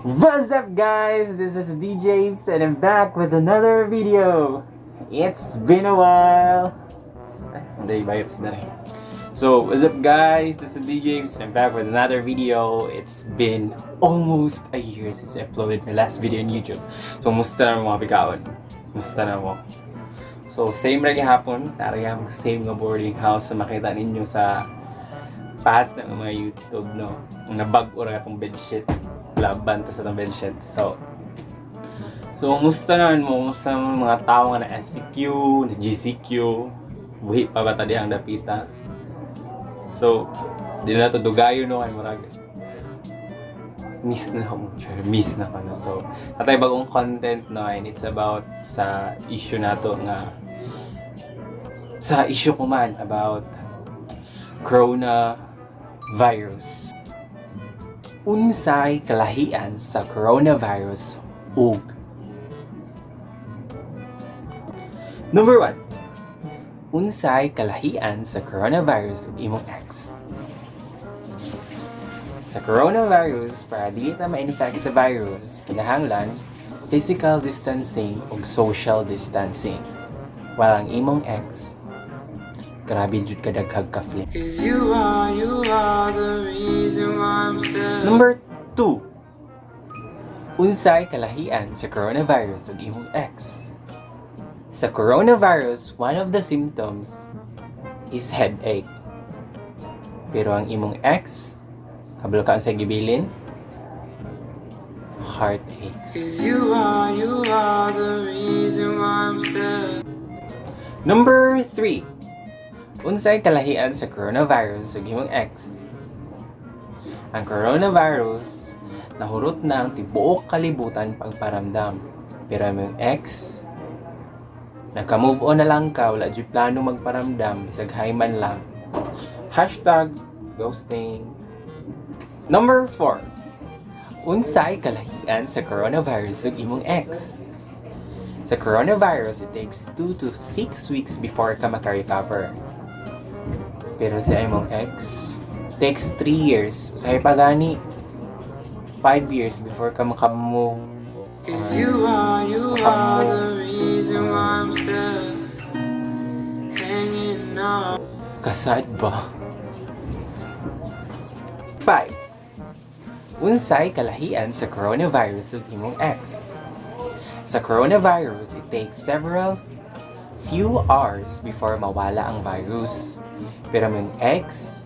What's up, guys? This is DJ and I'm back with another video. It's been a while. Ay, hindi, vibes na rin. So, what's up, guys? This is DJ and I'm back with another video. It's been almost a year since I uploaded my last video on YouTube. So, musta na, mga bikaon? Musta na mo? So, same ra gihapon. Naa ra gihapon same nga boarding house sa makita ninyo sa past ng mga YouTube, no? Nabag-o ra atong bedsheet. Laban ta sa atong bedsheet. So, musta naman mo? Musta naman mga tao nga na SCQ, na GCQ? Buhi pa ba ta dihang dapita? So, di na to dugayo, no, kay murag miss na ako. Sure, miss na ko na. So, naa tay bagong content, no, and it's about sa issue nato nga sa issue ko man about coronavirus. Unsay kalahian sa coronavirus ug Number 1. Unsay kalahian sa coronavirus ug imong ex? Sa coronavirus, para dili ta ma-infect sa virus, kinahanglan physical distancing ug social distancing. While ang imong ex, grabe jud kadaghag ka flip. 'Cause you are the reason why I'm still Number 2. Unsay kalahian sa coronavirus ug imong ex? Sa coronavirus, one of the symptoms is headache. Pero ang imong ex, kabalo ka sa gibilin? Heartaches. 'Cause you are the reason why I'm still Number 3. Unsay kalahian sa coronavirus ug imong ex? Ang coronavirus, nahurot na ang tibuok kalibutan pagparamdam. Pero ang imong ex, naka-move on na lang ka, wala jud plano magparamdam, bisag hi man lang. #ghosting. Number 4. Unsay kalahian sa coronavirus ug imong ex? Sa coronavirus, it takes 2 to 6 weeks before ka maka-recover. Pero sa imong ex, takes 3 years. Usahay pa gani, 5 years before ka makamove. 'Cause you are the reason why I'm still hanging on. Kasad ba? 5. Unsay kalahian sa coronavirus ug imong ex? Sa coronavirus, it takes several few hours before mawala ang virus. Pero ang imong ex,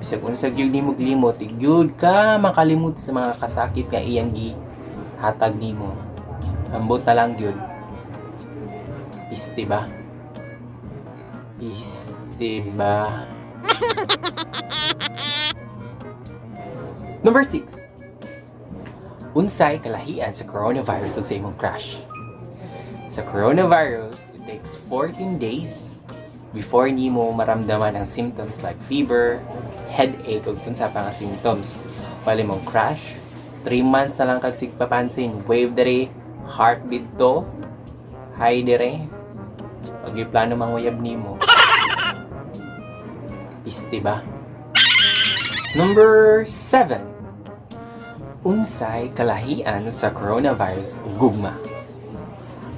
bisag unsa gyud nimo limot, gyud ka makalimot sa mga kasakit nga iyang gihatag nimo. Ambot na lang gyud. Peace, diba? Peace, diba? Number 6. Unsay kalahian sa coronavirus ug sa imong crush? Sa coronavirus, it takes 14 days before nimo maramdaman ang symptoms like fever, headache ug unsa pa nga symptoms. While imong crush, 3 months na lang kag sigpapansin, wave dire, heartbeat to, hi dire. Pag plano manguyab nimo. Peace, diba? Number 7. Unsay kalahian sa coronavirus ug gugma?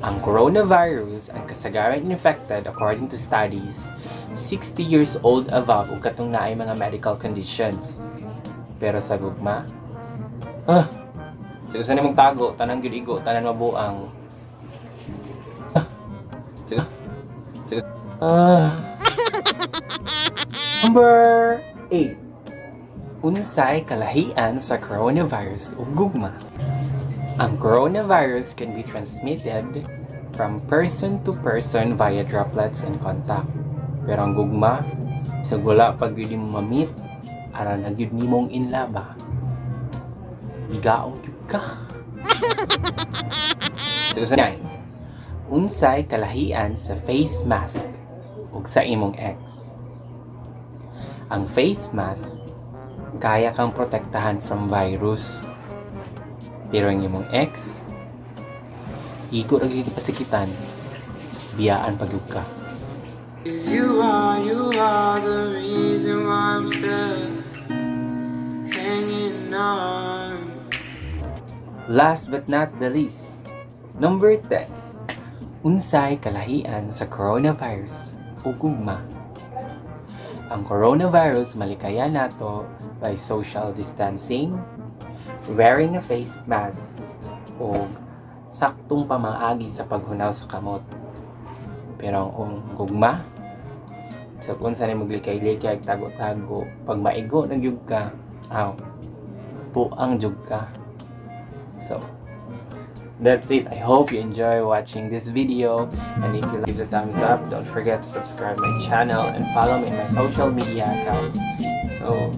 Ang coronavirus ang kasagaran infected, according to studies, 60 years old above ug katong naay mga medical conditions. Pero sa gugma, ah, sige sa nimong tago, tanan gyud igo, tanan mabuang. Ah, sige, sige, ah. Number 8. Unsay kalahian sa coronavirus ug gugma? Ang coronavirus can be transmitted from person to person via droplets and contact. Pero ang gugma, sa wala pa gyud mo ma-meet, ara na gyud nimong in love ba? Bigaon gyud ka. So, sa 9. Unsay kalahian sa face mask ug sa imong ex? Ang face mask, kaya kang protektahan from virus. Pero ang imong ex, igo ra gyud pasikitan, biyaan pa gyud ka. 'Cause you are the reason why I'm still hanging on. Last but not the least, number 10. Unsay kalahian sa coronavirus ug gugma? Ang coronavirus malikayan nato by social distancing, wearing a face mask, o saktong pamaagi sa paghunaw sa kamot. Pero ang gugma, sa kung unsa nimo likay-likay, tago-tago, pag maigo na gyud ka, aw, buang jud ka. So, that's it. I hope you enjoy watching this video. And if you give the thumbs up, don't forget to subscribe my channel and follow me in my social media accounts. So,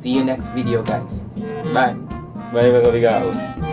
see you next video, guys. Bye. Bye, mga kabigaon.